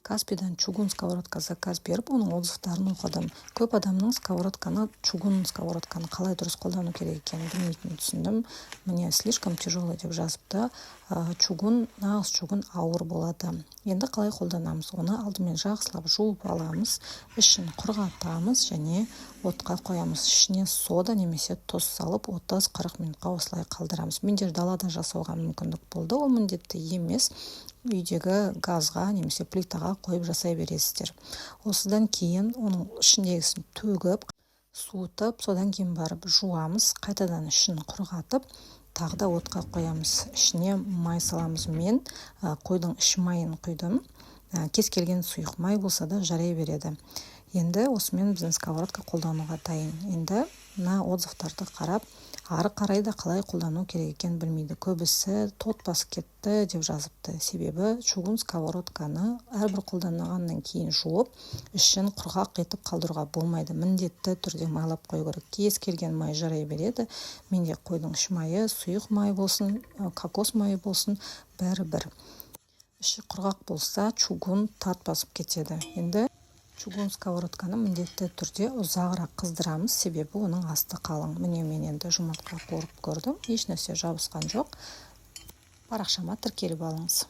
Каспийдан чугун сковородка заказ беріп, оның отзывтарын оқыдым. Көп адамның сковородканы, чугун сковородканы қалай дұрыс қолдану керек екенін білмейтінін түсіндім. Міне, «слишком тяжелый» деп жазыпты. Чугун, нағыз чугун ауыр болады. Енді қалай қолданамыз? Оны алдымен жақсылап жуып аламыз, ішін құрғатамыз және отқа қоямыз. Ішіне сода немесе тұз салып, 30-40 минутқа осылай қалдырамыз. Менде далада жасауға мүмкіндік болды, ол міндетті емес, үйдегі газға немесе плитаға қойып жасай бересіздер. Осыдан кейін оның ішіндегісін төгіп, суытып, содан кейін барып жуамыз. Қайтадан ішін құрғатып, тағы да отқа қоямыз. Ішіне май саламыз. Мен қойдың іш майын құйдым, кез келген сұйық май болса да жарай береді. Енді осымен біздің сковородка қолдануға дайын. Енді мына отзывтарды қарап, ары қарай да қалай қолдану керек екенін білмейді. Көбісі «тот басып кетті» деп жазыпты. Себебі чугун сковородканы әрбір қолданғаннан кейін жуып, ішін құрғақ етіп қалдыруға болмайды, міндетті түрде майлап қою керек. Кез келген май жарай береді. Менде қойдың іш майы, сұйық май болсын, кокос майы болсын, бәрібір. Іші құрғақ болса, чугун тат басып кетеді. Енді чугун сковородканы міндетті түрде ұзағырақ қыздырамыз, себебі оның асты қалың. Міне, мен енді жұмыртқа қуырып көрдім, ешнәрсе жабысқан жоқ. Парақшама тіркеліп алыңыз.